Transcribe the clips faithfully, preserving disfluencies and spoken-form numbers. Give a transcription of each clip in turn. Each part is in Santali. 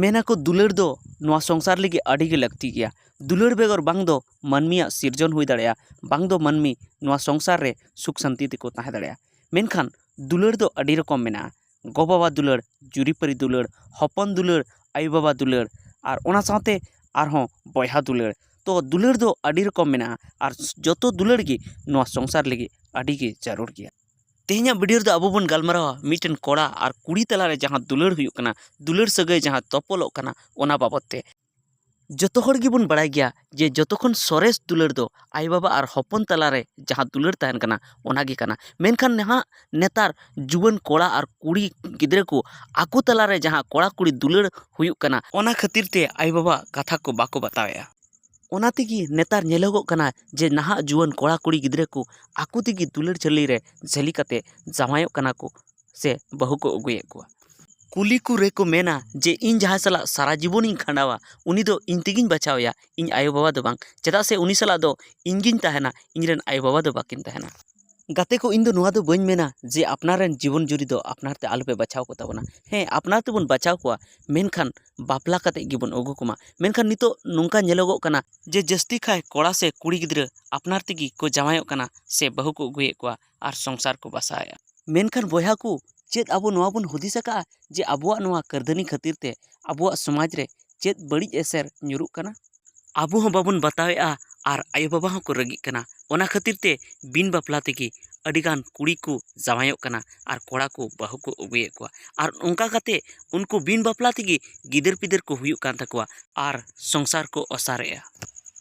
ᱢᱮᱱᱟᱠᱚ ᱫᱩᱞᱟᱹᱲ ᱫᱚ ᱱᱚᱣᱟ ᱥᱚᱝᱥᱟᱨ ᱞᱟᱹᱜᱤᱫ ᱟᱹᱰᱤ ᱜᱮ ᱞᱟᱹᱠᱛᱤ ᱜᱮᱭᱟ᱾ ᱫᱩᱞᱟᱹᱲ ᱵᱮᱜᱚᱨ ᱵᱟᱝ ᱫᱚ ᱢᱟᱹᱱᱢᱤᱭᱟᱜ ᱥᱤᱨᱡᱚᱱ ᱦᱩᱭ ᱫᱟᱲᱮᱭᱟᱜᱼᱟ, ᱵᱟᱝ ᱫᱚ ᱢᱟᱹᱱᱢᱤ ᱱᱚᱣᱟ ᱥᱚᱝᱥᱟᱨ ᱨᱮ ᱥᱩᱠ ᱥᱟᱱᱛᱤ ᱛᱮᱠᱚ ᱛᱟᱦᱮᱸ ᱫᱟᱲᱮᱭᱟᱜᱼᱟ᱾ ᱢᱮᱱᱠᱷᱟᱱ ᱫᱩᱞᱟᱹᱲ ᱫᱚ ᱟᱹᱰᱤ ᱨᱚᱠᱚᱢ ᱢᱮᱱᱟᱜᱼᱟ᱾ ᱜᱚ-ᱵᱟᱵᱟ ᱫᱩᱞᱟᱹᱲ, ᱡᱩᱨᱤᱯᱟᱹᱨᱤ ᱫᱩᱞᱟᱹᱲ, ᱦᱚᱯᱚᱱ ᱫᱩᱞᱟᱹᱲ, ᱟᱭᱳ-ᱵᱟᱵᱟ ᱫᱩᱞᱟᱹᱲ, ᱟᱨ ᱚᱱᱟ ᱥᱟᱶᱛᱮ ᱟᱨᱦᱚᱸ ᱵᱚᱭᱦᱟ ᱫᱩᱞᱟᱹᱲ᱾ ᱛᱚ ᱫᱩᱞᱟᱹᱲ ᱫᱚ ᱟᱹᱰᱤ ᱨᱚᱠᱚᱢ ᱢᱮᱱᱟᱜᱼᱟ, ᱟᱨ ᱡᱚᱛᱚ ᱫᱩᱞᱟᱹᱲ ᱜᱮ ᱱᱚᱣᱟ ᱥᱚᱝᱥᱟᱨ ᱞᱟᱹᱜᱤᱫ ᱟᱹᱰᱤ ᱜᱮ ᱡᱟᱹᱨᱩᱲ ᱜᱮᱭᱟ᱾ ᱛᱮᱦᱮᱧᱟᱜ ᱵᱷᱤᱰᱤᱭᱳ ᱨᱮᱫᱚ ᱟᱵᱚ ᱵᱚᱱ ᱜᱟᱞᱢᱟᱨᱟᱣᱟ ᱢᱤᱫᱴᱮᱱ ᱠᱚᱲᱟ ᱟᱨ ᱠᱩᱲᱤ ᱛᱟᱞᱟᱨᱮ ᱡᱟᱦᱟᱸ ᱫᱩᱞᱟᱹᱲ ᱦᱩᱭᱩᱜ ᱠᱟᱱᱟ, ᱫᱩᱞᱟᱹᱲ ᱥᱟᱹᱜᱟᱹᱭ ᱡᱟᱦᱟᱸ ᱛᱚᱯᱚᱞᱚᱜ ᱠᱟᱱᱟ, ᱚᱱᱟ ᱵᱟᱵᱚᱫ ᱛᱮ᱾ ᱡᱚᱛᱚ ᱦᱚᱲ ᱜᱮᱵᱚᱱ ᱵᱟᱲᱟᱭ ᱜᱮᱭᱟ ᱡᱮ ᱡᱚᱛᱚ ᱠᱷᱚᱱ ᱥᱚᱨᱮᱥ ᱫᱩᱞᱟᱹᱲ ᱫᱚ ᱟᱭᱳ-ᱵᱟᱵᱟ ᱟᱨ ᱦᱚᱯᱚᱱ ᱛᱟᱞᱟᱨᱮ ᱡᱟᱦᱟᱸ ᱫᱩᱞᱟᱹᱲ ᱛᱟᱦᱮᱱ ᱠᱟᱱᱟ, ᱚᱱᱟ ᱜᱮ ᱠᱟᱱᱟ᱾ ᱢᱮᱱᱠᱷᱟᱱ ᱱᱟᱦᱟᱜ ᱱᱮᱛᱟᱨ ᱡᱩᱣᱟᱹᱱ ᱠᱚᱲᱟ ᱟᱨ ᱠᱩᱲᱤ ᱜᱤᱫᱽᱨᱟᱹ ᱠᱚ ᱟᱠᱚ ᱛᱟᱞᱟᱨᱮ ᱡᱟᱦᱟᱸ ᱠᱚᱲᱟ ᱠᱩᱲᱤ ᱫᱩᱞᱟᱹᱲ ᱦᱩᱭᱩᱜ ᱠᱟᱱᱟ, ᱚᱱᱟ ᱠᱷᱟᱹᱛᱤᱨ ᱛᱮ ᱟᱭᱳ-ᱵᱟᱵᱟ ᱠᱟᱛᱷᱟ ᱠᱚ ᱵᱟᱠᱚ ᱵᱟᱛᱟᱣᱮᱫᱼᱟ᱾ ᱚᱱᱟ ᱛᱮᱜᱮ ᱱᱮᱛᱟᱨ ᱧᱮᱞᱚᱜᱚᱜ ᱠᱟᱱᱟ ᱡᱮ ᱱᱟᱦᱟᱜ ᱡᱩᱣᱟᱹᱱ ᱠᱚᱲᱟ ᱠᱩᱲᱤ ᱜᱤᱫᱽᱨᱟᱹ ᱠᱚ ᱟᱠᱚ ᱛᱮᱜᱮ ᱫᱩᱞᱟᱹᱲ ᱡᱷᱟᱹᱞᱤ ᱨᱮ ᱡᱷᱟᱹᱞᱤ ᱠᱟᱛᱮ ᱡᱟᱶᱟᱭᱚᱜ ᱠᱟᱱᱟ ᱠᱚ ᱥᱮ ᱵᱟᱹᱦᱩ ᱠᱚ ᱟᱹᱜᱩᱭᱮᱫ ᱠᱚᱣᱟ᱾ ᱠᱩᱞᱤ ᱠᱚ ᱨᱮᱠᱚ ᱢᱮᱱᱟ ᱡᱮ ᱤᱧ ᱡᱟᱦᱟᱸᱭ ᱥᱟᱞᱟᱜ ᱥᱟᱨᱟ ᱡᱤᱵᱚᱱᱤᱧ ᱠᱷᱟᱸᱰᱟᱣᱟ, ᱩᱱᱤ ᱫᱚ ᱤᱧ ᱛᱮᱜᱮᱧ ᱵᱟᱪᱷᱟᱣᱮᱭᱟ, ᱤᱧ ᱟᱭᱳ-ᱵᱟᱵᱟ ᱫᱚ ᱵᱟᱝ᱾ ᱪᱮᱫᱟᱜ ᱥᱮ ᱩᱱᱤ ᱥᱟᱞᱟᱜ ᱫᱚ ᱤᱧ ᱜᱤᱧ ᱛᱟᱦᱮᱱᱟ, ᱤᱧ ᱨᱮᱱ ᱟᱭᱳ-ᱵᱟᱵᱟ ᱫᱚ ᱵᱟᱹᱠᱤᱱ ᱛᱟᱦᱮᱱᱟ᱾ ᱜᱟᱛᱮ ᱠᱚ, ᱤᱧ ᱫᱚ ᱱᱚᱣᱟ ᱫᱚ ᱵᱟᱹᱧ ᱢᱮᱱᱟ ᱡᱮ ᱟᱯᱱᱟᱨ ᱨᱮᱱ ᱡᱤᱵᱚᱱ ᱡᱩᱨᱤ ᱫᱚ ᱟᱯᱱᱟᱨ ᱛᱮ ᱟᱞᱚᱯᱮ ᱵᱟᱪᱷᱟᱣ ᱠᱚ ᱛᱟᱵᱚᱱᱟ᱾ ᱦᱮᱸ, ᱟᱯᱱᱟᱨ ᱛᱮᱵᱚᱱ ᱵᱟᱪᱷᱟᱣ ᱠᱚᱣᱟ, ᱢᱮᱱᱠᱷᱟᱱ ᱵᱟᱯᱞᱟ ᱠᱟᱛᱮ ᱜᱮᱵᱚᱱ ᱟᱹᱜᱩ ᱠᱚᱢᱟ᱾ ᱢᱮᱱᱠᱷᱟᱱ ᱱᱤᱛᱚᱜ ᱱᱚᱝᱠᱟ ᱧᱮᱞᱚᱜᱚᱜ ᱠᱟᱱᱟ ᱡᱮ ᱡᱟᱹᱥᱛᱤ ᱠᱷᱟᱭ ᱠᱚᱲᱟ ᱥᱮ ᱠᱩᱲᱤ ᱜᱤᱫᱽᱨᱟᱹ ᱟᱯᱱᱟᱨ ᱛᱮᱜᱮ ᱠᱚ ᱡᱟᱶᱟᱭᱚᱜ ᱠᱟᱱᱟ ᱥᱮ ᱵᱟᱹᱦᱩ ᱠᱚ ᱟᱹᱜᱩᱭᱮᱫ ᱠᱚᱣᱟ ᱟᱨ ᱥᱚᱝᱥᱟᱨ ᱠᱚ ᱵᱟᱥᱟᱣᱮᱫᱼᱟ᱾ ᱢᱮᱱᱠᱷᱟᱱ ᱵᱚᱭᱦᱟ ᱠᱚ, ᱪᱮᱫ ᱟᱵᱚ ᱱᱚᱣᱟ ᱵᱚᱱ ᱦᱩᱫᱤᱥ ᱟᱠᱟᱫᱼᱟ ᱡᱮ ᱟᱵᱚᱣᱟᱜ ᱱᱚᱣᱟ ᱠᱟᱹᱨᱫᱷᱟᱹᱱᱤ ᱠᱷᱟᱹᱛᱤᱨ ᱛᱮ ᱟᱵᱚᱣᱟᱜ ᱥᱚᱢᱟᱡᱽ ᱨᱮ ᱪᱮᱫ ᱵᱟᱹᱲᱤᱡ ᱮᱥᱮᱨ ᱧᱩᱨᱩᱜ ᱠᱟᱱᱟ? ᱟᱵᱚ ᱦᱚᱸ ᱵᱟᱵᱚᱱ ᱵᱟᱛᱟᱣᱮᱫᱼᱟ ᱟᱨ ᱟᱭᱳ-ᱵᱟᱵᱟ ᱦᱚᱸᱠᱚ ᱨᱟᱹᱜᱤᱜ ᱠᱟᱱᱟ᱾ ᱚᱱᱟ ᱠᱷᱟᱹᱛᱤᱨ ᱛᱮ ᱵᱤᱱ ᱵᱟᱯᱞᱟ ᱛᱮᱜᱮ ᱟᱹᱰᱤᱜᱟᱱ ᱠᱩᱲᱤ ᱠᱚ ᱡᱟᱶᱟᱭᱚᱜ ᱠᱟᱱᱟ ᱟᱨ ᱠᱚᱲᱟ ᱠᱚ ᱵᱟᱹᱦᱩ ᱠᱚ ᱟᱹᱜᱩᱭᱮᱫ ᱠᱚᱣᱟ᱾ ᱟᱨ ᱚᱱᱠᱟ ᱠᱟᱛᱮ ᱩᱱᱠᱩ ᱵᱤᱱ ᱵᱟᱯᱞᱟ ᱛᱮᱜᱮ ᱜᱤᱫᱟᱹᱨ ᱯᱤᱫᱟᱹᱨ ᱠᱚ ᱦᱩᱭᱩᱜ ᱠᱟᱱ ᱛᱟᱠᱚᱣᱟ ᱟᱨ ᱥᱚᱝᱥᱟᱨ ᱠᱚ ᱚᱥᱟᱨᱮᱜᱼᱟ᱾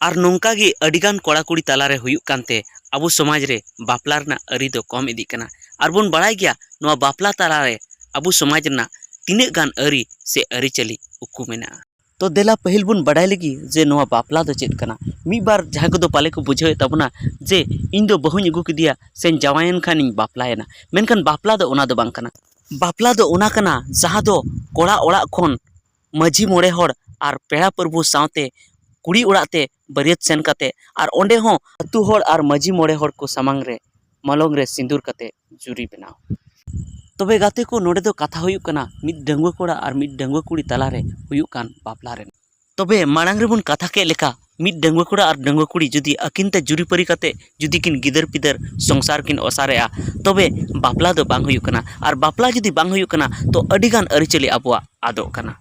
ᱟᱨ ᱱᱚᱝᱠᱟ ᱜᱮ ᱟᱹᱰᱤᱜᱟᱱ ᱠᱚᱲᱟ ᱠᱩᱲᱤ ᱛᱟᱞᱟᱨᱮ ᱦᱩᱭᱩᱜ ᱠᱟᱱᱛᱮ ᱟᱵᱚ ᱥᱚᱢᱟᱡᱽ ᱨᱮ ᱵᱟᱯᱞᱟ ᱨᱮᱱᱟᱜ ᱟᱹᱨᱤ ᱫᱚ ᱠᱚᱢ ᱤᱫᱤᱜ ᱠᱟᱱᱟ᱾ ᱟᱨ ᱵᱚᱱ ᱵᱟᱲᱟᱭ ᱜᱮᱭᱟ ᱱᱚᱣᱟ ᱵᱟᱯᱞᱟ ᱛᱟᱞᱟᱨᱮ ᱟᱵᱚ ᱥᱚᱢᱟᱡᱽ ᱨᱮᱱᱟᱜ ᱛᱤᱱᱟᱹᱜ ᱜᱟᱱ ᱟᱹᱨᱤ ᱥᱮ ᱟᱹᱨᱤᱪᱟᱹᱞᱤ ᱩᱠᱩ ᱢᱮᱱᱟᱜᱼᱟ᱾ ᱛᱚ ᱫᱮᱞᱟ ᱯᱟᱹᱦᱤᱞ ᱵᱚᱱ ᱵᱟᱰᱟᱭ ᱞᱮᱜᱮ ᱡᱮ ᱱᱚᱣᱟ ᱵᱟᱯᱞᱟ ᱫᱚ ᱪᱮᱫ ᱠᱟᱱᱟ᱾ ᱢᱤᱫ ᱵᱟᱨ ᱡᱟᱦᱟᱸᱭ ᱠᱚᱫᱚ ᱯᱟᱞᱮ ᱠᱚ ᱵᱩᱡᱷᱟᱹᱣᱮᱫ ᱛᱟᱵᱚᱱᱟ ᱡᱮ ᱤᱧ ᱫᱚ ᱵᱟᱹᱦᱩᱧ ᱟᱹᱜᱩ ᱠᱮᱫᱮᱭᱟ ᱥᱮᱧ ᱡᱟᱶᱟᱭᱮᱱ ᱠᱷᱟᱱᱤᱧ ᱵᱟᱯᱞᱟᱭᱮᱱᱟ, ᱢᱮᱱᱠᱷᱟᱱ ᱵᱟᱯᱞᱟ ᱫᱚ ᱚᱱᱟ ᱫᱚ ᱵᱟᱝ ᱠᱟᱱᱟ᱾ ᱵᱟᱯᱞᱟ ᱫᱚ ᱚᱱᱟ ᱠᱟᱱᱟ ᱡᱟᱦᱟᱸ ᱫᱚ ᱠᱚᱲᱟ ᱚᱲᱟᱜ ᱠᱷᱚᱱ ᱢᱟᱹᱡᱷᱤ ᱢᱚᱬᱮ ᱦᱚᱲ ᱟᱨ ᱯᱮᱲᱟ ᱯᱨᱚᱵᱷᱩ ᱥᱟᱶᱛᱮ ᱠᱩᱲᱤ ᱚᱲᱟᱜ ᱛᱮ ᱵᱟᱹᱨᱭᱟᱹᱛ ᱥᱮᱱ ᱠᱟᱛᱮ ᱟᱨ ᱚᱸᱰᱮ ᱦᱚᱸ ᱟᱹᱛᱩ ᱦᱚᱲ ᱟᱨ ᱢᱟᱹᱡᱷᱤ ᱢᱚᱬᱮ ᱦᱚᱲ ᱠᱚ ᱥᱟᱢᱟᱝ ᱨᱮ ᱢᱚᱞᱚᱝ ᱨᱮ ᱥᱤᱸᱫᱩᱨ ᱠᱟᱛᱮ ᱡᱩᱨᱤ ᱵᱮᱱᱟᱣ᱾ ᱛᱚᱵᱮ ᱜᱟᱛᱮ ᱠᱚ, ᱱᱚᱰᱮ ᱫᱚ ᱠᱟᱛᱷᱟ ᱦᱩᱭᱩᱜ ᱠᱟᱱᱟ ᱢᱤᱫ ᱰᱟᱺᱜᱩᱣᱟᱹ ᱠᱚᱲᱟ ᱟᱨ ᱢᱤᱫ ᱰᱟᱺᱜᱩᱣᱟᱹ ᱠᱩᱲᱤ ᱛᱟᱞᱟᱨᱮ ᱦᱩᱭᱩᱜ ᱠᱟᱱ ᱵᱟᱯᱞᱟ ᱨᱮᱱᱟᱜ᱾ ᱛᱚᱵᱮ ᱢᱟᱲᱟᱝ ᱨᱮᱵᱚᱱ ᱠᱟᱛᱷᱟ ᱠᱮᱫ ᱞᱮᱠᱟ, ᱢᱤᱫ ᱰᱟᱺᱜᱩᱣᱟᱹ ᱠᱚᱲᱟ ᱟᱨ ᱰᱟᱺᱜᱩᱣᱟᱹ ᱠᱩᱲᱤ ᱡᱩᱫᱤ ᱟᱹᱠᱤᱱ ᱛᱮ ᱡᱩᱨᱤᱯᱟᱹᱨᱤ ᱠᱟᱛᱮ ᱡᱩᱫᱤ ᱠᱤᱱ ᱜᱤᱫᱟᱹᱨ ᱯᱤᱫᱟᱹᱨ ᱥᱚᱝᱥᱟᱨ ᱠᱤᱱ ᱚᱥᱟᱨᱮᱜᱼᱟ, ᱛᱚᱵᱮ ᱵᱟᱯᱞᱟ ᱫᱚ ᱵᱟᱝ ᱦᱩᱭᱩᱜ ᱠᱟᱱᱟ᱾ ᱟᱨ ᱵᱟᱯᱞᱟ ᱡᱩᱫᱤ ᱵᱟᱝ ᱦᱩᱭᱩᱜ ᱠᱟᱱᱟ, ᱛᱚ ᱟᱹᱰᱤᱜᱟᱱ ᱟᱹᱨᱤᱪᱟᱹᱞᱤ ᱟᱵᱚᱣᱟᱜ ᱟᱫᱚᱜ ᱠᱟᱱᱟ᱾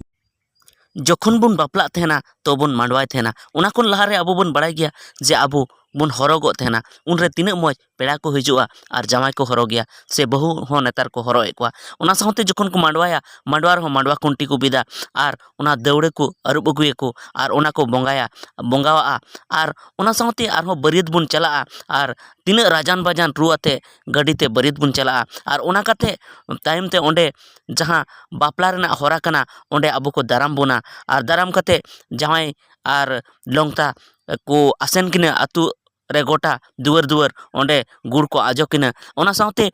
ᱡᱚᱠᱷᱚᱱ ᱵᱚᱱ ᱵᱟᱯᱞᱟᱜ ᱛᱟᱦᱮᱱᱟ, ᱛᱚ ᱵᱚᱱ ᱢᱟᱰᱣᱟᱭ ᱛᱟᱦᱮᱱᱟ᱾ ᱚᱱᱟ ᱠᱷᱚᱱ ᱞᱟᱦᱟᱨᱮ ᱟᱵᱚ ᱵᱚᱱ ᱵᱟᱲᱟᱭ ᱜᱮᱭᱟ ᱡᱮ ᱟᱵᱚ ᱵᱚᱱ ᱦᱚᱨᱚᱜᱚᱜ ᱛᱟᱦᱮᱱᱟ, ᱩᱱᱨᱮ ᱛᱤᱱᱟᱹᱜ ᱢᱚᱡᱽ ᱯᱮᱲᱟ ᱠᱚ ᱦᱤᱡᱩᱜᱼᱟ ᱟᱨ ᱡᱟᱶᱟᱭ ᱠᱚ ᱦᱚᱨᱚᱜᱮᱭᱟ, ᱥᱮ ᱵᱟᱹᱦᱩ ᱦᱚᱸ ᱱᱮᱛᱟᱨ ᱠᱚ ᱦᱚᱨᱚᱜᱮᱫ ᱠᱚᱣᱟ᱾ ᱚᱱᱟ ᱥᱟᱶᱛᱮ ᱡᱚᱠᱷᱚᱱ ᱠᱚ ᱢᱟᱰᱣᱟᱭᱟ, ᱢᱟᱰᱣᱟ ᱨᱮᱦᱚᱸ ᱢᱟᱰᱣᱟ ᱠᱷᱩᱱᱴᱤ ᱠᱚ ᱵᱤᱫᱟ ᱟᱨ ᱚᱱᱟ ᱫᱟᱹᱣᱲᱟᱹ ᱠᱚ ᱟᱹᱨᱩᱵ ᱟᱹᱜᱩᱭᱟᱠᱚ ᱟᱨ ᱚᱱᱟ ᱠᱚ ᱵᱚᱸᱜᱟᱭᱟ, ᱵᱚᱸᱜᱟᱣᱟᱜᱼᱟ᱾ ᱟᱨ ᱚᱱᱟ ᱥᱟᱶᱛᱮ ᱟᱨᱦᱚᱸ ᱵᱟᱹᱨᱭᱟᱹᱛ ᱵᱚᱱ ᱪᱟᱞᱟᱜᱼᱟ ᱟᱨ ᱛᱤᱱᱟᱹᱜ ᱨᱟᱡᱟᱱ ᱵᱟᱡᱟᱱ ᱨᱩ ᱟᱛᱮ ᱜᱟᱹᱰᱤ ᱛᱮ ᱵᱟᱹᱨᱭᱟᱹᱛ ᱵᱚᱱ ᱪᱟᱞᱟᱜᱼᱟ᱾ ᱟᱨ ᱚᱱᱟ ᱠᱟᱛᱮ ᱛᱟᱭᱚᱢ ᱛᱮ ᱚᱸᱰᱮ ᱡᱟᱦᱟᱸ ᱵᱟᱯᱞᱟ ᱨᱮᱱᱟᱜ ᱦᱚᱨᱟ ᱠᱟᱱᱟ, ᱚᱸᱰᱮ ᱟᱵᱚ ᱠᱚ ᱫᱟᱨᱟᱢ ᱵᱚᱱᱟ᱾ ᱟᱨ ᱫᱟᱨᱟᱢ ᱠᱟᱛᱮ ᱡᱟᱶᱟᱭ ᱟᱨ ᱞᱚᱝᱛᱟ ᱠᱚ ᱟᱥᱮᱱ ᱠᱤᱱᱟᱹ ᱟᱹᱛᱩ ᱨᱮ, ᱜᱚᱴᱟ ᱫᱩᱣᱟᱹᱨ ᱫᱩᱣᱟᱹᱨ ᱚᱸᱰᱮ ᱜᱩᱲ ᱠᱚ ᱟᱡᱚ ᱠᱤᱱᱟᱹ᱾ ᱚᱱᱟ ᱥᱟᱶᱛᱮ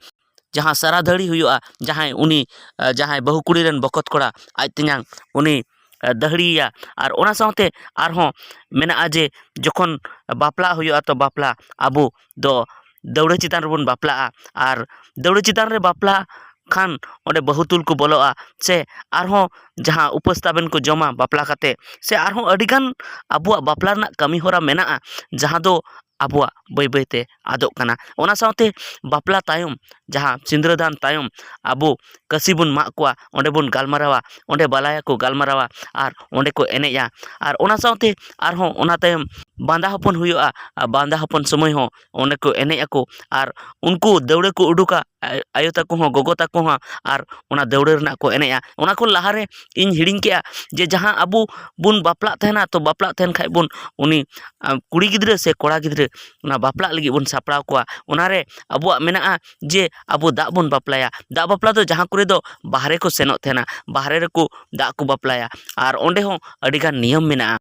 ᱡᱟᱦᱟᱸ ᱥᱟᱨᱟ ᱫᱟᱹᱲᱤ ᱦᱩᱭᱩᱜᱼᱟ, ᱡᱟᱦᱟᱸᱭ ᱩᱱᱤ, ᱡᱟᱦᱟᱸᱭ ᱵᱟᱹᱦᱩ ᱠᱩᱲᱤ ᱨᱮᱱ ᱵᱚᱠᱚᱛ ᱠᱚᱲᱟ ᱟᱡ ᱛᱮᱧᱟᱝ, ᱩᱱᱤ ᱫᱟᱹᱦᱲᱤᱭᱮᱭᱟ᱾ ᱟᱨ ᱚᱱᱟ ᱥᱟᱶᱛᱮ ᱟᱨᱦᱚᱸ ᱢᱮᱱᱟᱜᱼᱟ ᱡᱮ ᱡᱚᱠᱷᱚᱱ ᱵᱟᱯᱞᱟ ᱦᱩᱭᱩᱜᱼᱟ, ᱛᱚ ᱵᱟᱯᱞᱟ ᱟᱵᱚ ᱫᱚ ᱫᱟᱹᱣᱲᱟᱹ ᱪᱮᱛᱟᱱ ᱨᱮᱵᱚᱱ ᱵᱟᱯᱞᱟᱜᱼᱟ᱾ ᱟᱨ ᱫᱟᱹᱣᱲᱟᱹ ᱪᱮᱛᱟᱱ ᱨᱮ ᱵᱟᱯᱞᱟ ᱠᱷᱟᱱ ᱚᱸᱰᱮ ᱵᱟᱹᱦᱩ ᱛᱩᱞ ᱠᱚ ᱵᱚᱞᱚᱜᱼᱟ, ᱥᱮ ᱟᱨᱦᱚᱸ ᱡᱟᱦᱟᱸ ᱩᱯᱟᱹᱥ ᱛᱟᱵᱮᱱ ᱠᱚ ᱡᱚᱢᱟ ᱵᱟᱯᱞᱟ ᱠᱟᱛᱮ, ᱥᱮ ᱟᱨᱦᱚᱸ ᱟᱹᱰᱤᱜᱟᱱ ᱟᱵᱚᱣᱟᱜ ᱵᱟᱯᱞᱟ ᱨᱮᱱᱟᱜ ᱠᱟᱹᱢᱤ ᱦᱚᱨᱟ ᱢᱮᱱᱟᱜᱼᱟ, ᱡᱟᱦᱟᱸ ᱫᱚ ᱟᱵᱚᱣᱟᱜ ᱵᱟᱹᱭ ᱵᱟᱹᱭᱛᱮ ᱟᱫᱚᱜ ᱠᱟᱱᱟ᱾ ᱚᱱᱟ ᱥᱟᱶᱛᱮ ᱵᱟᱯᱞᱟ ᱛᱟᱭᱚᱢ, ᱡᱟᱦᱟᱸ ᱥᱤᱸᱫᱽᱨᱟᱹᱫᱟᱱ ᱛᱟᱭᱚᱢ, ᱟᱵᱚ ᱠᱟᱹᱥᱤ ᱵᱚᱱ ᱢᱟᱜ ᱠᱚᱣᱟ, ᱚᱸᱰᱮ ᱵᱚᱱ ᱜᱟᱞᱢᱟᱨᱟᱣᱟ, ᱚᱸᱰᱮ ᱵᱟᱞᱟᱭᱟ ᱠᱚ ᱜᱟᱞᱢᱟᱨᱟᱣᱟ ᱟᱨ ᱚᱸᱰᱮ ᱠᱚ ᱮᱱᱮᱡᱼᱟ᱾ ᱟᱨ ᱚᱱᱟ ᱥᱟᱶᱛᱮ ᱟᱨᱦᱚᱸ ᱚᱱᱟ ᱛᱟᱭᱚᱢ ᱵᱟᱸᱫᱟ ᱦᱚᱯᱚᱱ ᱦᱩᱭᱩᱜᱼᱟ᱾ ᱟᱨ ᱵᱟᱸᱫᱟ ᱦᱚᱯᱚᱱ ᱥᱚᱢᱚᱭ ᱦᱚᱸ ᱚᱸᱰᱮ ᱠᱚ ᱮᱱᱮᱡ ᱟᱠᱚ ᱟᱨ ᱩᱱᱠᱩ ᱫᱟᱹᱣᱲᱟᱹ ᱠᱚ ᱩᱰᱩᱠᱟ, ᱟᱭ-, ᱟᱭᱳ ᱛᱟᱠᱚ ᱦᱚᱸ, ᱜᱚᱜᱚ ᱛᱟᱠᱚ ᱦᱚᱸ, ᱟᱨ ᱚᱱᱟ ᱫᱟᱹᱣᱲᱟᱹ ᱨᱮᱱᱟᱜ ᱠᱚ ᱮᱱᱮᱡᱼᱟ᱾ ᱚᱱᱟ ᱠᱷᱚᱱ ᱞᱟᱦᱟᱨᱮ ᱤᱧ ᱦᱤᱲᱤᱧ ᱠᱮᱜᱼᱟ ᱡᱮ ᱡᱟᱦᱟᱸ ᱟᱵᱚ ᱵᱚᱱ ᱵᱟᱯᱞᱟᱜ ᱛᱟᱦᱮᱱᱟ, ᱛᱚ ᱵᱟᱯᱞᱟᱜ ᱛᱟᱦᱮᱱ ᱠᱷᱟᱡ ᱵᱚᱱ ᱩᱱᱤ, ᱟ, ᱠᱩᱲᱤ ᱜᱤᱫᱽᱨᱟᱹ ᱥᱮ ᱠᱚᱲᱟ ᱜᱤᱫᱽᱨᱟᱹ ᱚᱱᱟ ᱵᱟᱯᱞᱟᱜ ᱞᱟᱹᱜᱤᱫ ᱵᱚᱱ ᱥᱟᱯᱲᱟᱣ ᱠᱚᱣᱟ, ᱚᱱᱟᱨᱮ ᱟᱵᱚᱣᱟᱜ ᱢᱮᱱᱟᱜᱼᱟ ᱡᱮ ᱟᱵᱚ ᱫᱟᱜ ᱵᱚᱱ ᱵᱟᱯᱞᱟᱭᱟ᱾ ᱫᱟᱜ ᱵᱟᱯᱞᱟ ᱫᱚ ᱡᱟᱦᱟᱸ ᱠᱚᱨᱮ ᱫᱚ ᱵᱟᱦᱨᱮ ᱠᱚ ᱥᱮᱱᱚᱜ ᱛᱟᱦᱮᱱᱟ, ᱵᱟᱦᱨᱮ ᱨᱮᱠᱚ ᱫᱟᱜ ᱠᱚ ᱵᱟᱯᱞᱟᱭᱟ, ᱟᱨ ᱚᱸᱰᱮ ᱦᱚᱸ ᱟᱹᱰᱤᱜᱟᱱ ᱱᱤᱭᱚᱢ ᱢᱮᱱᱟᱜᱼᱟ᱾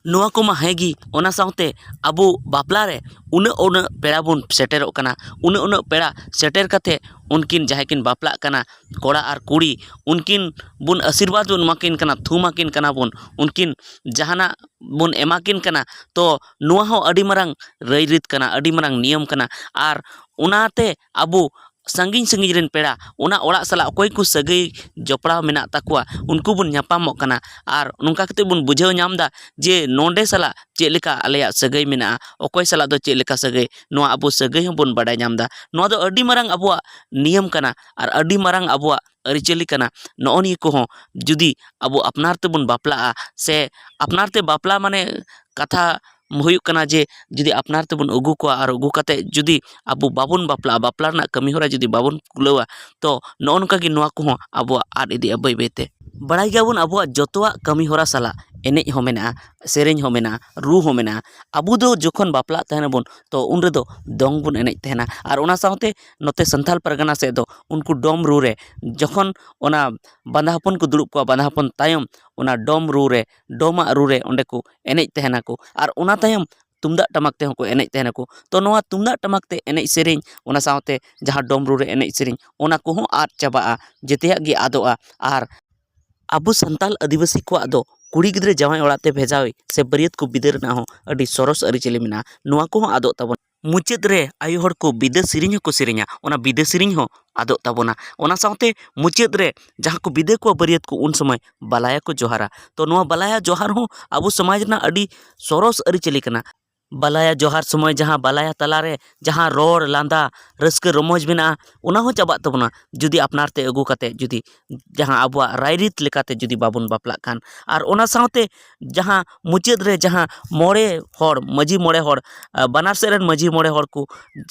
ᱱᱚᱣᱟ ᱠᱚᱢᱟ ᱦᱮᱸ ᱜᱮ, ᱚᱱᱟ ᱥᱟᱶᱛᱮ ᱟᱵᱚ ᱵᱟᱯᱞᱟ ᱨᱮ ᱩᱱᱟᱹᱜ ᱩᱱᱟᱹᱜ ᱯᱮᱲᱟ ᱵᱚᱱ ᱥᱮᱴᱮᱨᱚᱜ ᱠᱟᱱᱟ, ᱩᱱᱟᱹᱜ ᱩᱱᱟᱹᱜ ᱯᱮᱲᱟ ᱥᱮᱴᱮᱨ ᱠᱟᱛᱮ ᱩᱱᱠᱤᱱ ᱡᱟᱦᱟᱸᱭ ᱠᱤᱱ ᱵᱟᱯᱞᱟᱜ ᱠᱟᱱᱟ, ᱠᱚᱲᱟ ᱟᱨ ᱠᱩᱲᱤ, ᱩᱱᱠᱤᱱ ᱵᱚᱱ ᱟᱥᱤᱨᱵᱟᱫᱽ ᱵᱚᱱ ᱮᱢᱟ ᱠᱤᱱ ᱠᱟᱱᱟ, ᱛᱷᱩᱢ ᱟᱹᱠᱤᱱ ᱠᱟᱱᱟ ᱵᱚᱱ, ᱩᱱᱠᱤᱱ ᱡᱟᱦᱟᱱᱟᱜ ᱵᱚᱱ ᱮᱢᱟ ᱠᱤᱱ ᱠᱟᱱᱟ᱾ ᱛᱚ ᱱᱚᱣᱟ ᱦᱚᱸ ᱟᱹᱰᱤ ᱢᱟᱨᱟᱝ ᱨᱟᱹᱭᱨᱤᱛ ᱠᱟᱱᱟ, ᱟᱹᱰᱤ ᱢᱟᱨᱟᱝ ᱱᱤᱭᱚᱢ ᱠᱟᱱᱟ᱾ ᱟᱨ ᱚᱱᱟᱛᱮ ᱟᱵᱚ ᱥᱟᱺᱜᱤᱧ ᱥᱟᱺᱜᱤᱧ ᱨᱮᱱ ᱯᱮᱲᱟ, ᱚᱱᱟ ᱚᱲᱟᱜ ᱥᱟᱞᱟᱜ ᱚᱠᱚᱭ ᱠᱚ ᱥᱟᱹᱜᱟᱹᱭ ᱡᱚᱯᱲᱟᱣ ᱢᱮᱱᱟᱜ ᱛᱟᱠᱚᱣᱟ, ᱩᱱᱠᱩ ᱵᱚᱱ ᱧᱟᱯᱟᱢᱚᱜ ᱠᱟᱱᱟ᱾ ᱟᱨ ᱱᱚᱝᱠᱟ ᱠᱟᱛᱮ ᱵᱚᱱ ᱵᱩᱡᱷᱟᱹᱣ ᱧᱟᱢ ᱮᱫᱟ ᱡᱮ ᱱᱚᱰᱮ ᱥᱟᱞᱟᱜ ᱪᱮᱫ ᱞᱮᱠᱟ ᱟᱞᱮᱭᱟᱜ ᱥᱟᱹᱜᱟᱹᱭ ᱢᱮᱱᱟᱜᱼᱟ, ᱚᱠᱚᱭ ᱥᱟᱞᱟᱜ ᱫᱚ ᱪᱮᱫ ᱞᱮᱠᱟ ᱥᱟᱹᱜᱟᱹᱭ, ᱱᱚᱣᱟ ᱟᱵᱚ ᱥᱟᱹᱜᱟᱹᱭ ᱦᱚᱸᱵᱚᱱ ᱵᱟᱰᱟᱭ ᱧᱟᱢ ᱮᱫᱟ᱾ ᱱᱚᱣᱟ ᱫᱚ ᱟᱹᱰᱤ ᱢᱟᱨᱟᱝ ᱟᱵᱚᱣᱟᱜ ᱱᱤᱭᱚᱢ ᱠᱟᱱᱟ ᱟᱨ ᱟᱹᱰᱤ ᱢᱟᱨᱟᱝ ᱟᱵᱚᱣᱟᱜ ᱟᱹᱨᱤᱪᱟᱹᱞᱤ ᱠᱟᱱᱟ᱾ ᱱᱚᱜᱼᱚ ᱱᱤᱭᱟᱹ ᱠᱚᱦᱚᱸ ᱡᱩᱫᱤ ᱟᱵᱚ ᱟᱯᱱᱟᱨ ᱛᱮᱵᱚᱱ ᱵᱟᱯᱞᱟᱜᱼᱟ, ᱥᱮ ᱟᱯᱱᱟᱨ ᱛᱮ ᱵᱟᱯᱞᱟ ᱢᱟᱱᱮ ᱠᱟᱛᱷᱟ ᱦᱩᱭᱩᱜ ᱠᱟᱱᱟ ᱡᱮ ᱡᱩᱫᱤ ᱟᱯᱱᱟᱨ ᱛᱮᱵᱚᱱ ᱟᱹᱜᱩ ᱠᱚᱣᱟ ᱟᱨ ᱟᱹᱜᱩ ᱠᱟᱛᱮ ᱡᱩᱫᱤ ᱟᱵᱚ ᱵᱟᱵᱚᱱ ᱵᱟᱯᱞᱟᱜᱼᱟ, ᱵᱟᱯᱞᱟ ᱨᱮᱱᱟᱜ ᱠᱟᱹᱢᱤ ᱦᱚᱨᱟ ᱡᱩᱫᱤ ᱵᱟᱵᱚᱱ ᱠᱩᱞᱟᱹᱣᱟ, ᱛᱚ ᱱᱚᱜᱼᱚ ᱱᱚᱝᱠᱟ ᱜᱮ ᱱᱚᱣᱟ ᱠᱚᱦᱚᱸ ᱟᱵᱚᱣᱟᱜ ᱟᱫ ᱤᱫᱤᱜᱼᱟ ᱵᱟᱹᱭ ᱵᱟᱹᱭ ᱛᱮ᱾ ᱵᱟᱲᱟᱭ ᱜᱮᱭᱟᱵᱚᱱ ᱟᱵᱚᱣᱟᱜ ᱡᱚᱛᱚᱣᱟᱜ ᱠᱟᱹᱢᱤ ᱦᱚᱨᱟ ᱥᱟᱞᱟᱜ ᱮᱱᱮᱡ ᱦᱚᱸ ᱢᱮᱱᱟᱜᱼᱟ, ᱥᱮᱨᱮᱧ ᱦᱚᱸ ᱢᱮᱱᱟᱜᱼᱟ, ᱨᱩ ᱦᱚᱸ ᱢᱮᱱᱟᱜᱼᱟ᱾ ᱟᱵᱚ ᱫᱚ ᱡᱚᱠᱷᱚᱱ ᱵᱟᱯᱞᱟᱜ ᱛᱟᱦᱮᱱᱟᱵᱚᱱ, ᱛᱚ ᱩᱱ ᱨᱮᱫᱚ ᱫᱚᱝ ᱵᱚᱱ ᱮᱱᱮᱡ ᱛᱟᱦᱮᱱᱟ᱾ ᱟᱨ ᱚᱱᱟ ᱥᱟᱶᱛᱮ ᱱᱚᱛᱮ ᱥᱟᱱᱛᱟᱞ ᱯᱟᱨᱜᱟᱱᱟ ᱥᱮᱫ ᱫᱚ ᱩᱱᱠᱩ ᱰᱚᱢ ᱨᱩ ᱨᱮ ᱡᱚᱠᱷᱚᱱ ᱚᱱᱟ ᱵᱟᱸᱫᱟ ᱦᱚᱯᱚᱱ ᱠᱚ ᱫᱩᱲᱩᱵ ᱠᱚᱣᱟ, ᱵᱟᱸᱫᱟ ᱦᱚᱯᱚᱱ ᱛᱟᱭᱚᱢ ᱚᱱᱟ ᱰᱚᱢ ᱨᱩ ᱨᱮ, ᱰᱚᱢᱟᱜ ᱨᱩ ᱨᱮ ᱚᱸᱰᱮ ᱠᱚ ᱮᱱᱮᱡ ᱛᱟᱦᱮᱱᱟᱠᱚ᱾ ᱟᱨ ᱚᱱᱟ ᱛᱟᱭᱚᱢ ᱛᱩᱢᱫᱟᱜ ᱴᱟᱢᱟᱠ ᱛᱮᱦᱚᱸ ᱠᱚ ᱮᱱᱮᱡ ᱛᱟᱦᱮᱱᱟᱠᱚ᱾ ᱛᱚ ᱱᱚᱣᱟ ᱛᱩᱢᱫᱟᱜ ᱴᱟᱢᱟᱠ ᱛᱮ ᱮᱱᱮᱡ ᱥᱮᱨᱮᱧ, ᱚᱱᱟ ᱥᱟᱶᱛᱮ ᱡᱟᱦᱟᱸ ᱰᱚᱢ ᱨᱩ ᱨᱮ ᱮᱱᱮᱡ ᱥᱮᱨᱮᱧ, ᱚᱱᱟ ᱠᱚᱦᱚᱸ ᱟᱫ ᱪᱟᱵᱟᱜᱼᱟ, ᱡᱮᱛᱮᱭᱟᱜ ᱜᱮ ᱟᱫᱚᱜᱼᱟ᱾ ᱟᱨ ᱟᱵᱚ ᱥᱟᱱᱛᱟᱞ ᱟᱹᱫᱤᱵᱟᱹᱥᱤ ᱠᱚᱣᱟᱜ ᱫᱚ ᱠᱩᱲᱤ ᱜᱤᱫᱽᱨᱟᱹ ᱡᱟᱶᱟᱭ ᱚᱲᱟᱜ ᱛᱮ ᱵᱷᱮᱡᱟᱣ ᱥᱮ ᱵᱟᱹᱨᱭᱟᱹᱛ ᱠᱚ ᱵᱤᱫᱟᱹᱭ ᱨᱮᱱᱟᱜ ᱦᱚᱸ ᱟᱹᱰᱤ ᱥᱚᱨᱚᱥ ᱟᱹᱨᱤᱪᱟᱹᱞᱤ ᱢᱮᱱᱟᱜᱼᱟ, ᱱᱚᱣᱟ ᱠᱚᱦᱚᱸ ᱟᱫᱚᱜ ᱛᱟᱵᱚᱱᱟ᱾ ᱢᱩᱪᱟᱹᱫ ᱨᱮ ᱟᱭᱳ ᱦᱚᱲ ᱠᱚ ᱵᱤᱫᱟᱹ ᱥᱮᱨᱮᱧ ᱦᱚᱸᱠᱚ ᱥᱮᱨᱮᱧᱟ, ᱚᱱᱟ ᱵᱤᱫᱟᱹ ᱥᱮᱨᱮᱧ ᱦᱚᱸ ᱟᱫᱚᱜ ᱛᱟᱵᱚᱱᱟ᱾ ᱚᱱᱟ ᱥᱟᱶᱛᱮ ᱢᱩᱪᱟᱹᱫ ᱨᱮ ᱡᱟᱦᱟᱸ ᱠᱚ ᱵᱤᱫᱟᱹ ᱠᱚᱣᱟ ᱵᱟᱹᱨᱭᱟᱹᱛ ᱠᱚ, ᱩᱱ ᱥᱚᱢᱚᱭ ᱵᱟᱞᱟᱭᱟ ᱠᱚ ᱡᱚᱦᱟᱨᱟ᱾ ᱛᱚ ᱱᱚᱣᱟ ᱵᱟᱞᱟᱭᱟ ᱡᱚᱦᱟᱨ ᱦᱚᱸ ᱟᱵᱚ ᱥᱚᱢᱟᱡᱽ ᱨᱮᱱᱟᱜ ᱟᱹᱰᱤ ᱥᱚᱨᱚᱥ ᱟᱹᱨᱤᱪᱟᱹᱞᱤ ᱠᱟᱱᱟ᱾ ᱵᱟᱞᱟᱭᱟ ᱡᱚᱦᱟᱨ ᱥᱚᱢᱚᱭ ᱡᱟᱦᱟᱸ ᱵᱟᱞᱟᱭᱟ ᱛᱟᱞᱟᱨᱮ ᱡᱟᱦᱟᱸ ᱨᱚᱲ ᱞᱟᱸᱫᱟ, ᱨᱟᱹᱥᱠᱟᱹ ᱨᱚᱢᱚᱡᱽ ᱢᱮᱱᱟᱜᱼᱟ, ᱚᱱᱟ ᱦᱚᱸ ᱪᱟᱵᱟᱜ ᱛᱟᱵᱚᱱᱟ ᱡᱩᱫᱤ ᱟᱯᱱᱟᱨ ᱛᱮ ᱟᱹᱜᱩ ᱠᱟᱛᱮ ᱡᱩᱫᱤ ᱡᱟᱦᱟᱸ ᱟᱵᱚᱣᱟᱜ ᱨᱟᱭᱨᱤᱛ ᱞᱮᱠᱟᱛᱮ ᱡᱩᱫᱤ ᱵᱟᱵᱚᱱ ᱵᱟᱯᱞᱟᱜ ᱠᱷᱟᱱ᱾ ᱟᱨ ᱚᱱᱟ ᱥᱟᱶᱛᱮ ᱡᱟᱦᱟᱸ ᱢᱩᱪᱟᱹᱫ ᱨᱮ ᱡᱟᱦᱟᱸ ᱢᱚᱬᱮ ᱦᱚᱲ, ᱢᱟᱹᱡᱷᱤ ᱢᱚᱬᱮ ᱦᱚᱲ, ᱟᱨ ᱵᱟᱱᱟᱨ ᱥᱮᱫ ᱨᱮᱱ ᱢᱟᱹᱡᱷᱤ ᱢᱚᱬᱮ ᱦᱚᱲ ᱠᱚ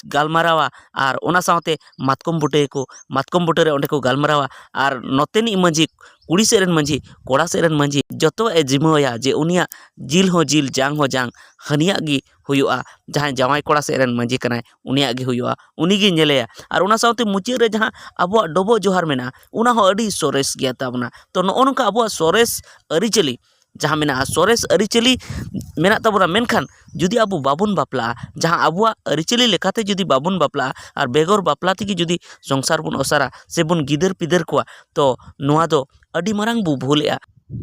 ᱜᱟᱞᱢᱟᱨᱟᱣᱟ, ᱟᱨ ᱚᱱᱟ ᱥᱟᱶᱛᱮ ᱢᱟᱛᱠᱚᱢ ᱵᱩᱴᱟᱹ ᱠᱚ, ᱢᱟᱛᱠᱚᱢ ᱵᱩᱴᱟᱹ ᱨᱮ ᱚᱸᱰᱮ ᱠᱚ ᱜᱟᱞᱢᱟᱨᱟᱣᱟ, ᱟᱨ ᱱᱚᱛᱮᱱᱤᱡ ᱢᱟᱹᱡᱷᱤ, ᱠᱩᱲᱤ ᱥᱮᱫ ᱨᱮᱱ ᱢᱟᱹᱡᱷᱤ, ᱠᱚᱲᱟ ᱥᱮᱫ ᱨᱮᱱ ᱢᱟᱹᱡᱷᱤ, ᱡᱚᱛᱚᱣᱟᱜ ᱮ ᱡᱤᱢᱟᱹᱣᱟᱭᱟ ᱡᱮ ᱩᱱᱤᱭᱟᱜ ᱡᱤᱞ ᱦᱚᱸ ᱡᱤᱞ, ᱡᱟᱝ ᱦᱚᱸ ᱡᱟᱝ, ᱦᱟᱹᱱᱤᱭᱟᱜ ᱜᱮ ᱦᱩᱭᱩᱜᱼᱟ᱾ ᱡᱟᱦᱟᱸᱭ ᱡᱟᱶᱟᱭ ᱠᱚᱲᱟ ᱥᱮᱫ ᱨᱮᱱ ᱢᱟᱹᱡᱷᱤ ᱠᱟᱱᱟᱭ, ᱩᱱᱤᱭᱟᱜ ᱜᱮ ᱦᱩᱭᱩᱜᱼᱟ, ᱩᱱᱤ ᱜᱮ ᱧᱮᱞᱮᱭᱟ᱾ ᱟᱨ ᱚᱱᱟ ᱥᱟᱶᱛᱮ ᱢᱩᱪᱟᱹᱫ ᱨᱮ ᱡᱟᱦᱟᱸ ᱟᱵᱚᱣᱟᱜ ᱰᱚᱵᱚᱜ ᱡᱚᱦᱟᱨ ᱢᱮᱱᱟᱜᱼᱟ, ᱚᱱᱟ ᱦᱚᱸ ᱟᱹᱰᱤ ᱥᱚᱨᱮᱥ ᱜᱮᱭᱟ ᱛᱟᱵᱚᱱᱟ᱾ ᱛᱚ ᱱᱚᱜᱼᱚ ᱱᱚᱝᱠᱟ ᱟᱵᱚᱣᱟᱜ ᱥᱚᱨᱮᱥ ᱟᱹᱨᱤᱪᱟᱹᱞᱤ ᱡᱟᱦᱟᱸ ᱢᱮᱱᱟᱜᱼᱟ, ᱥᱚᱨᱮᱥ ᱟᱹᱨᱤᱪᱟᱹᱞᱤ ᱢᱮᱱᱟᱜ ᱛᱟᱵᱚᱱᱟ, ᱢᱮᱱᱠᱷᱟᱱ ᱡᱩᱫᱤ ᱟᱵᱚ ᱵᱟᱵᱚᱱ ᱵᱟᱯᱞᱟᱜᱼᱟ, ᱡᱟᱦᱟᱸ ᱟᱵᱚᱣᱟᱜ ᱟᱹᱨᱤᱪᱟᱹᱞᱤ ᱞᱮᱠᱟᱛᱮ ᱡᱩᱫᱤ ᱵᱟᱵᱚᱱ ᱵᱟᱯᱞᱟᱜᱼᱟ, ᱟᱨ ᱵᱮᱜᱚᱨ ᱵᱟᱯᱞᱟ ᱛᱮᱜᱮ ᱡᱩᱫᱤ ᱥᱚᱝᱥᱟᱨ ᱵᱚᱱ ᱚᱥᱟᱨᱟ ᱥᱮᱵᱚᱱ ᱜᱤᱫᱟᱹᱨ ᱯᱤᱫᱟᱹᱨ ᱠᱚᱣᱟ, ᱛᱚ ᱱᱚᱣᱟ ᱫᱚ ᱟᱹᱰᱤ ᱢᱟᱨᱟᱝ ᱵᱚ ᱵᱷᱩᱞᱮᱜᱼᱟ᱾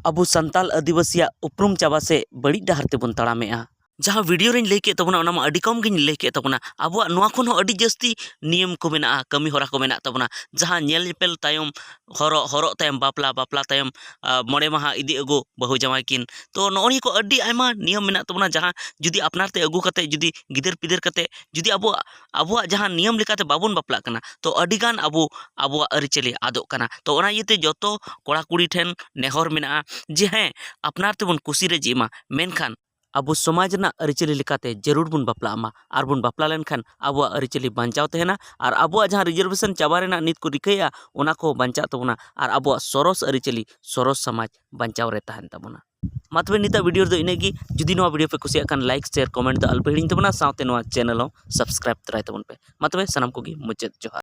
ᱟᱵᱚ ᱥᱟᱱᱛᱟᱞ ᱟᱹᱫᱤᱵᱟᱹᱥᱤᱭᱟᱜ ᱩᱯᱨᱩᱢ ᱪᱟᱵᱟ ᱥᱮ ᱵᱟᱹᱲᱤᱡ ᱰᱟᱦᱟᱨ ᱛᱮᱵᱚᱱ ᱛᱟᱲᱟᱢᱮᱜᱼᱟ᱾ ᱡᱟᱦᱟᱸ ᱵᱷᱤᱰᱤᱭᱳ ᱨᱤᱧ ᱞᱟᱹᱭ ᱠᱮᱫ ᱛᱟᱵᱚᱱᱟ, ᱚᱱᱟ ᱢᱟ ᱟᱹᱰᱤ ᱠᱚᱢ ᱜᱤᱧ ᱞᱟᱹᱭ ᱠᱮᱫ ᱛᱟᱵᱚᱱᱟ᱾ ᱟᱵᱚᱣᱟᱜ ᱱᱚᱣᱟ ᱠᱷᱚᱱ ᱦᱚᱸ ᱟᱹᱰᱤ ᱡᱟᱹᱥᱛᱤ ᱱᱤᱭᱚᱢ ᱠᱚ ᱢᱮᱱᱟᱜᱼᱟ, ᱠᱟᱹᱢᱤ ᱦᱚᱨᱟ ᱠᱚ ᱢᱮᱱᱟᱜ ᱛᱟᱵᱚᱱᱟ᱾ ᱡᱟᱦᱟᱸ ᱧᱮᱞ ᱧᱮᱯᱮᱞ ᱛᱟᱭᱚᱢ ᱦᱚᱨᱚᱜ, ᱦᱚᱨᱚᱜ ᱛᱟᱭᱚᱢ ᱵᱟᱯᱞᱟ, ᱵᱟᱯᱞᱟ ᱛᱟᱭᱚᱢ, ᱟ, ᱢᱚᱬᱮ ᱢᱟᱦᱟ ᱤᱫᱤ ᱟᱹᱜᱩ ᱵᱟᱹᱦᱩ ᱡᱟᱶᱟᱭ ᱠᱤᱱ᱾ ᱛᱚ, ᱱᱚᱜᱼᱚ ᱱᱤᱭᱟᱹ ᱠᱚ ᱟᱹᱰᱤ ᱟᱭᱢᱟ ᱱᱤᱭᱚᱢ ᱢᱮᱱᱟᱜ ᱛᱟᱵᱚᱱᱟ, ᱡᱟᱦᱟᱸ ᱡᱩᱫᱤ ᱟᱯᱱᱟᱨ ᱛᱮ ᱟᱹᱜᱩ ᱠᱟᱛᱮ, ᱡᱩᱫᱤ ᱜᱤᱫᱟᱹᱨ ᱯᱤᱫᱟᱹᱨ ᱠᱟᱛᱮ, ᱡᱩᱫᱤ ᱟᱵᱚᱣᱟᱜ, ᱟᱵᱚᱣᱟᱜ ᱡᱟᱦᱟᱸ ᱱᱤᱭᱚᱢ ᱞᱮᱠᱟᱛᱮ ᱵᱟᱵᱚᱱ ᱵᱟᱯᱞᱟᱜ ᱠᱟᱱᱟ, ᱛᱚ, ᱟᱹᱰᱤᱜᱟᱱ ᱟᱵᱚ, ᱟᱵᱚᱣᱟᱜ ᱟᱹᱨᱤᱪᱟᱹᱞᱤ ᱟᱫᱚᱜ ᱠᱟᱱᱟ᱾ ᱛᱚ, ᱚᱱᱟ ᱤᱭᱟᱹᱛᱮ ᱡᱚᱛᱚ ᱠᱚᱲᱟ ᱠᱩᱲᱤ ᱴᱷᱮᱱ ᱱᱮᱦᱚᱨ ᱢᱮᱱᱟᱜᱼᱟ ᱡᱮ, ᱦᱮᱸ, ᱟᱯᱱᱟᱨ ᱛᱮᱵᱚᱱ ᱠᱩᱥᱤ ᱨᱟᱹᱡᱤᱜ ᱢᱟ, ᱢᱮᱱᱠᱷᱟᱱ ᱟᱵᱚ ᱥᱚᱢᱟᱡᱽ ᱨᱮᱱᱟᱜ ᱟᱹᱨᱤᱪᱟᱹᱞᱤ ᱞᱮᱠᱟᱛᱮ ᱡᱟᱹᱨᱩᱲ ᱵᱚᱱ ᱵᱟᱯᱞᱟᱜ ᱢᱟ᱾ ᱟᱨ ᱵᱚᱱ ᱵᱟᱯᱞᱟ ᱞᱮᱱᱠᱷᱟᱱ ᱟᱵᱚᱣᱟᱜ ᱟᱹᱨᱤᱪᱟᱹᱞᱤ ᱵᱟᱧᱪᱟᱣ ᱛᱟᱦᱮᱱᱟ, ᱟᱨ ᱟᱵᱚᱣᱟᱜ ᱡᱟᱦᱟᱸ ᱨᱤᱡᱟᱨᱵᱷᱮᱥᱚᱱ ᱪᱟᱵᱟ ᱨᱮᱱᱟᱜ ᱱᱤᱛ ᱠᱚ ᱨᱤᱠᱟᱹᱭᱮᱫᱼᱟ, ᱚᱱᱟ ᱠᱚ ᱵᱟᱧᱪᱟᱜ ᱛᱟᱵᱚᱱᱟ, ᱟᱨ ᱟᱵᱚᱣᱟᱜ ᱥᱚᱨᱚᱥ ᱟᱹᱨᱤᱪᱟᱹᱞᱤ, ᱥᱚᱨᱚᱥ ᱥᱚᱢᱟᱡᱽ ᱵᱟᱧᱪᱟᱣ ᱨᱮ ᱛᱟᱦᱮᱱ ᱛᱟᱵᱚᱱᱟ᱾ ᱢᱟ ᱛᱚᱵᱮ, ᱱᱤᱛᱟᱜ ᱵᱷᱤᱰᱤᱭᱳ ᱨᱮᱫᱚ ᱤᱱᱟᱹᱜ ᱜᱮ᱾ ᱡᱩᱫᱤ ᱱᱚᱣᱟ ᱵᱷᱤᱰᱤᱭᱳ ᱯᱮ ᱠᱩᱥᱤᱭᱟᱜ ᱠᱷᱟᱱ, ᱞᱟᱭᱤᱠ, ᱥᱮᱭᱟᱨ, ᱠᱚᱢᱮᱱᱴ ᱫᱚ ᱟᱞᱚᱯᱮ ᱦᱤᱲᱤᱧ ᱛᱟᱵᱚᱱᱟ, ᱥᱟᱶᱛᱮ ᱱᱚᱣᱟ ᱪᱮᱱᱮᱞ ᱦᱚᱸ ᱥᱟᱵᱥᱠᱨᱟᱭᱤᱵ ᱛᱚᱨᱟᱭ ᱛᱟᱵᱚᱱ ᱯᱮ᱾ ᱢᱟ ᱛᱚᱵᱮ, ᱥᱟᱱᱟᱢ ᱠᱚᱜᱮ ᱢᱩᱪᱟᱹᱫ ᱡᱚᱦᱟᱨ᱾